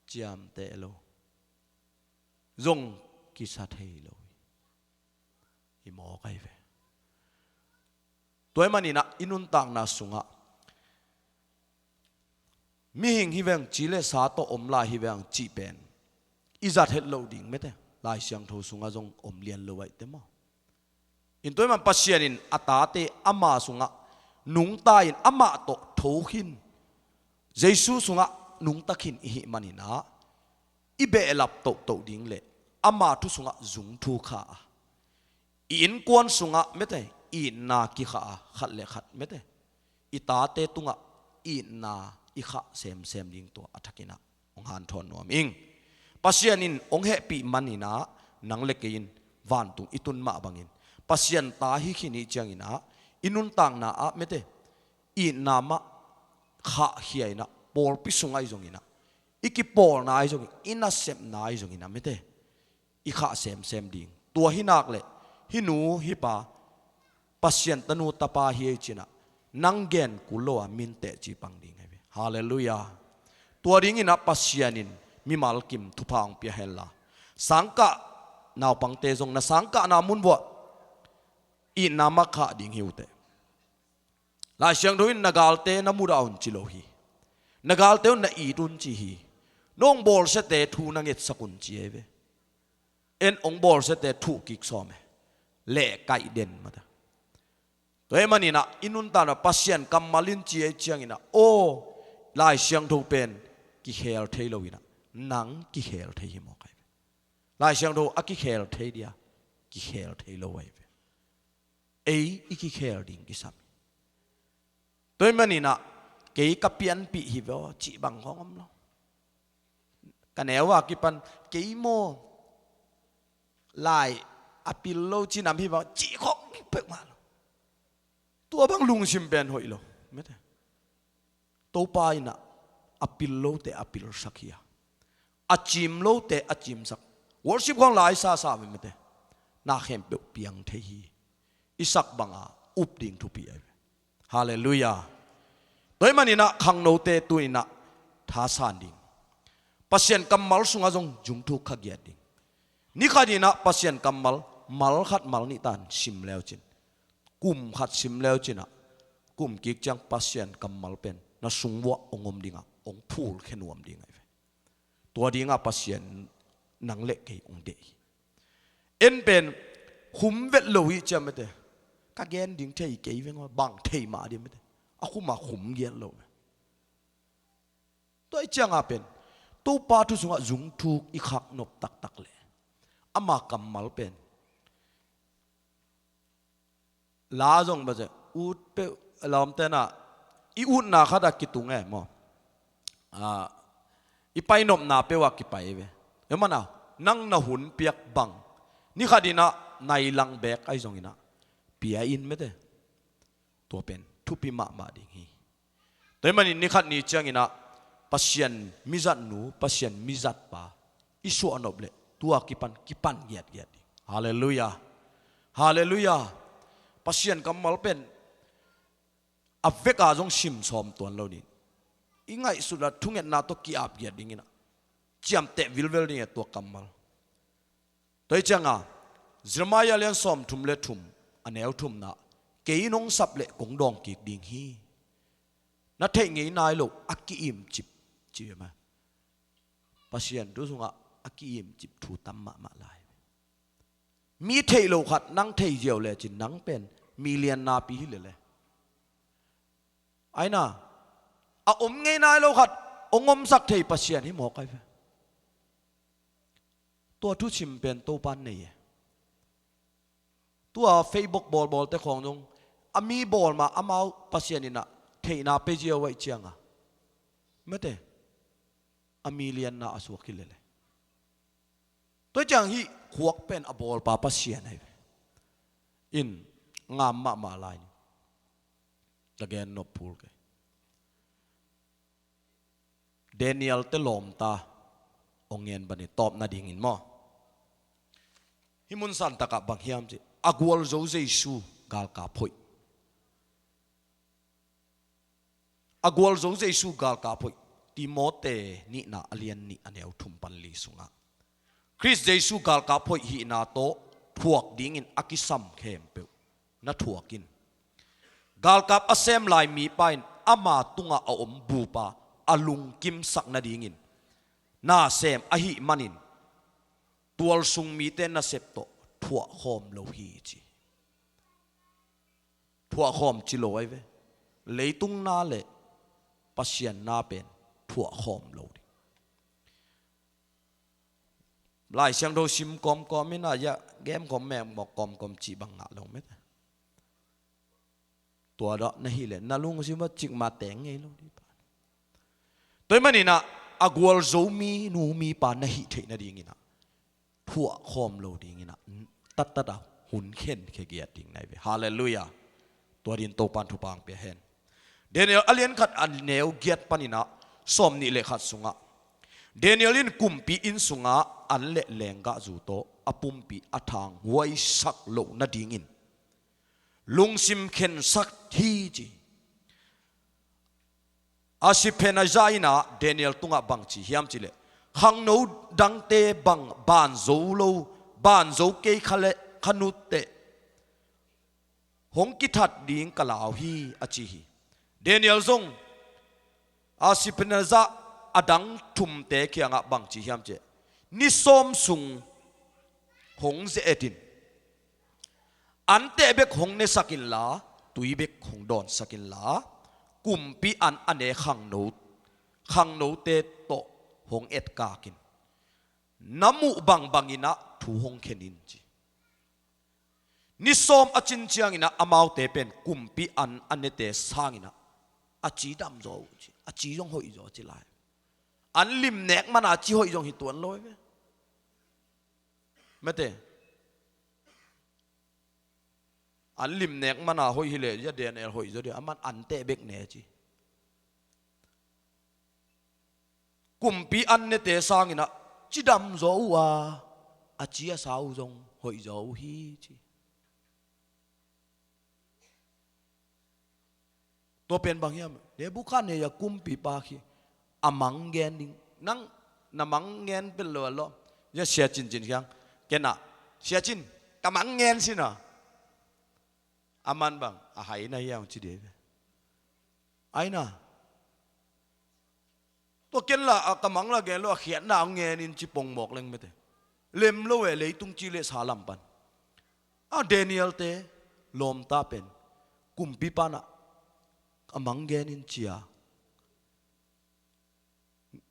ciamteh lo. Zong kisa thei lo hi. Hi mawk ahi ve. Tua ahih manin ah i nuntakna sungah mihing hi veng, ci le sa tawh om lai hi veng cih pen i zat het loh ding mete. Lai Siangtho sungah zong om lian lo ahi te maw. In tua ahih man Pasian in a tate ama sungah nungta in amah tawh tho khin, Jesu sungah nungta khin i hih manin ah i behlap tohtoh ding le ama thu sungah zung thu kha a, i innkuan sungah mete, itna kikha a, khat le khat mete, i tate tungah itna i khah semsem ding tua a thakin ah hong hanthawn nuam ing. Pasian in hong hehpih manin ah nang le kei in vantung i tun mah bangin Pasian ta hi khin i hih ciangin ah i nuntakna ah mete, itna mah khahkhia in ah, pawlpi sung ahi zongin ah, i kipawlna ahi zongin, i nasepna ahi zongin ah mete, i khah semsem ding. Tua hi nak leh hih nu hih pa Pasian tanu tapa hi ei cinah nang gen kul lo a min teci pang ding ahi ve. Halleluiah. Tua dinginah Pasian in mimal kim thupha hong pia henla, sangkah naupangte zong na sangkahna mun vuah itna makhah ding hi uh teh. Lai Siangtho in na galte na mudah un ci lo hi. Na galte un na it un ci hi. Nong bawlsiate thu na ngetsak un ci ahi ve. En hong bawlsiate thuh kik sawm e. Leh kaih den mata. Tua ahih maninah i nuntakna Pasian kammal in ci ahi cianginah aw, Lai Siangtho pen kikhel thei loinah nang kikhel thei hi mawk ahi ve. Lai Siangtho a kikhel thei dia kikhel thei lo ahi ve. Ei i kikhel ding kisam hi. Tua ahih maninah kei ka pianpih hi ve aw cih bang khawng om lo. Ka neu a kipan kei maw lai a pil lo cinam hi bang cih khawng peuhmah lo. Tua bang lungsim pen hoih lo. Mete. Topa inah a pil lote a pilsak hi a, a cim lote a cimsak. Worship khawng lai sasa ve mete. Na khempeuh piang thei hi. I sak banga up ding thupi ahi ve. Halleluiah. Tua ahih maninah khangnote tu inah thasan ding. Pasian kammal sungah zong zungthuk kha giat ding. Nikhat inah Pasian kammal mal khat mal nih tan sim leucin, kum khat sim leucinah kum kik ciang Pasian kammal pen na sung vuah hong om dingah hong phulkhia nuam ding ahi ve. Tua dingah Pasian nang le kei hong deih hi. En pen khum vet lo hi ciam mete. Ka gen ding thei kei veng aw bang thei mah ding mete. A khum a khum giat lo ve. Tua i cianga pen Topa thu sungah zungthuk i khak nop taktak le ama kammal pen la zong ba ze ut peuh lawmtena i utna khata kitung e maw? Ah, i painopna peuh a kipai ve. Emana nang na hun piak bang nikhat inah nai lang bek ahi zonginah pia in mete. Tua pen thupi mahmah ding hi. Tua ahih manin nikhat ni cianginah Pasian mizatnu Pasian mizatpa i suahnop leh tua kipan kipan giatgiat ding. Halleluiah. Halleluiah. Pasian kammal pen a veka zong sim sawm tuan lo ding. I ngaihsutna thungetna tawh ki-ap giat dinginah ciamteh vilvel ding e tua kammal. Tua hi cianga Jeremiah lian sawmthum le thum a neu thumna kei in hong sap leh kong dawng kik ding hi. Na theih ngei nai lo a ki-im cip ci ve ma. Pasian thu sungah a ki-im cip thu tam mahmah lai. Mi theih lo khat nang thei ziau lecin nang pen mi lian napi hi lele. Aina a om ngei nai lo khat hong omsak thei Pasian hi mawk ai ve. Tua thusim pen Topan nei e. Tua Facebook bawlbawlte khawng zong a mi bawl ma amau Pasian inah theihna pe ziau aih cianga mete a mi lianna a suak hi lele. Tua ciang hih khuak pen a bawlpa Pasian ahi ve. In ngam mahmah lai ni. Ka gen nop phul kei. Daniel te lawmta hong ngen bani tawp nadingin maw? Hih mun santakah bang hiam cih a gualzo Jesu galkap hoih. A gualzo Jesu galkap hoih Timote nihna a lian nih a neu thum pan li sungah Khrist Jesu galkap hoih hihna tawh thuak dingin a kisam khempeuh na thuak in. Galkap a sem lai mipa in ama tungah a om bupa a lungkimsak nadingin nasem ahih manin tualsung mite nasep tawh thuahkhawm lo hi ci. Thuahkhawm ci lo ai ve. Leitung na le Pasian na pen thuahkhawm lo ding. Lai Siangtho sim kawmkawm in a ya game kawm mekmawk kawmkawm cih bang ngah lo mete. Tua dah na hih le na lungsim a cikmah teng ngei lo dih pa. Tua ahih maninah a gualzo mi nu mipa na hih theih nadinginah thuahkhawm lo dinginah tattata hun khenkhia giat ding nai ve. Halleluiah. Tua din Topan thupha hong pia hen. Daniel a lian khat a neu giat paninah sawm nih le khat sungah Daniel in kumpi inn sungah an le lenggahzu tawh a pumpi a thanghuaisak loh nadingin lungsim khensak hi ci. Ashpenaz in ah Daniel tungah bang ci hiam cih leh, khangno dangte bang ban zo lo, ban zo kei kha leh kha nutteh hong kithat ding ka lau hi, a ci hi. Daniel zong Ashpenaz a dang thumte kiangah bang ci hiam cih leh, ni sawm sung hong ze-et in, anteh bek hong nesak inla, tui bek hong dawnsak inla, kumpi an a ne khangno, khangnote tawh hong etkak in, na muh bangbang in ah thu hong khen in ci. Ni sawm a cin ciangin ah amaute pen kumpi an a nete sangin ah a ci dam zaw uh ci, a ci zong hoih zaw ci lai. An lim nek man a ci hoih zong hi tuan lo hi ve. Mate, an lim nek man a hoih hi leh, ya Daniel hoih zaw dia, aman anteh bek ne ci. Kumpi an nete sangin ah ci dam zaw uh a, a ci a sa uh zong hoih zaw uh hi ci. Tua pen bang hiam? Nebukhadnezzar kumpipa khi a mang gen ding. Nang na mang gen pen lo a lo. Ya sia cincin khiang. Ken ah, sia cin, ka mang gen sin a. Aman bang a hai na hiam ci de ve. Ai na. Tua ken la a ka mang la gen lo, a khiatna a ngen in ci pongmawk leng mete. Lem lo e, leitung ci le sa lam pan. A Daniel te lawmta pen kumpipa in ah a mang gen in ci a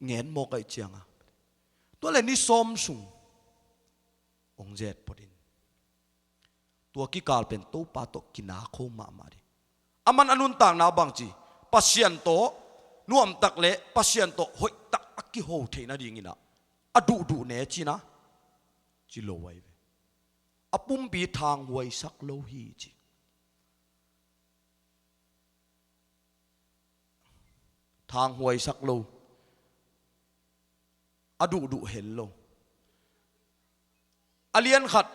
ngen mawk ahih cianga, tua le ni sawm sung hong zet pot in. Tua kikal pen Topa tawh kinakho mahmah ding. Aman a nuntakna bang ci, Pasian tawh nuamtak le Pasian tawh hoihtak a kiho theih nadingin ah a duhduh ne cina ci lo ahi ve. A pumpi thanghuaisak lo hi ci. Thanghuaisak lo, a duhduh hel lo. A lian khat,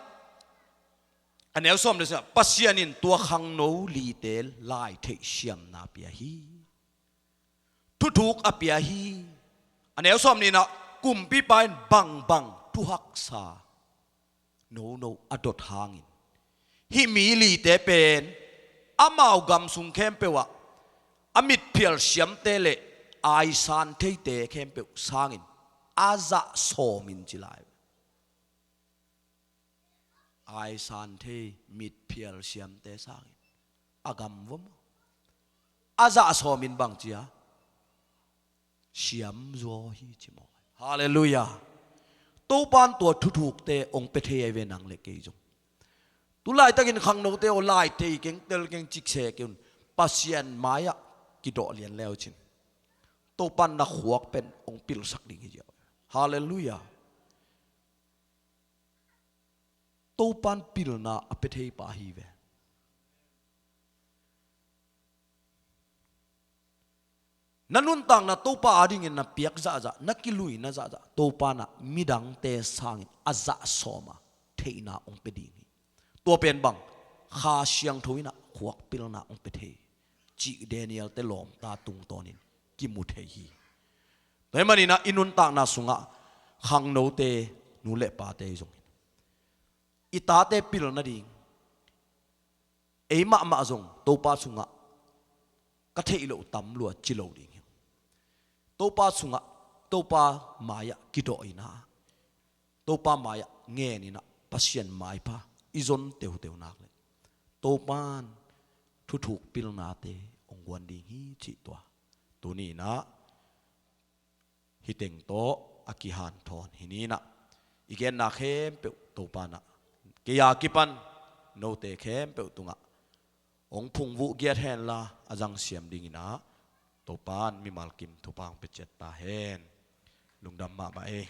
a neu sawm le sia, Pasian in tua khangno lite lai theih siamna pia hi. Thuthuk a pia hi. A neu sawm nihna, kumpipa in bangbang thuhaksa nono a dot hangin, hih mi lite pen amau gam sung khempeuh ah a mitphial siamte le aisan theite khempeuh sangin a zah sawm in ci lai. Aisan thei mitphial siamte sangin a gam vom a zah sawm in bang cia siam zaw hi ci maw. Halleluiah. Topan tua thuthukte hong pia thei ahi ve nang le kei zong. Tu laitakin khangnote aw, lai thei keng, tel keng, cikse keng un. Pasian mai-ah kidawh lian le uh cin, Topan na khuak pen hong pilsak ding hi ziau. Halleluiah. Topan pilna a pia thei pa hi ve. Na nuntakna Topa adingin na piak zahzah, na kiluina zahzah, Topa in ah midangte sangin a zah sawm a theihna hong pia ding hi. Tua pen bang, Kha Siangtho in ah khuak pilna hong pia thei cih Daniel te lawmta tungtawnin kimu thei hi. Tua ahih manin ah i nuntakna sungah khangnote, nu le pate zong i tate pil nading, ei mahmah zong Topa sungah ka theih loh tam lua ci lo ding hi. Topa sungah, Topa mai-ah kidawh in ah, Topa mai-ah ngen in ah, Pasian maipha i zon teuteu nak le Topan thuthuk pilnate hong guan ding hi cih tua tuni in ah hih teng tawh a kihanthawn hi ni in ah, i genna khempeuh Topa in ah kei a kipan note khempeuh tungah hong phungvuh giat henla a zangsiam dingin ah Topa in mimal kim thupha hong pia ciat ta hen. Lungdam mahmah ei.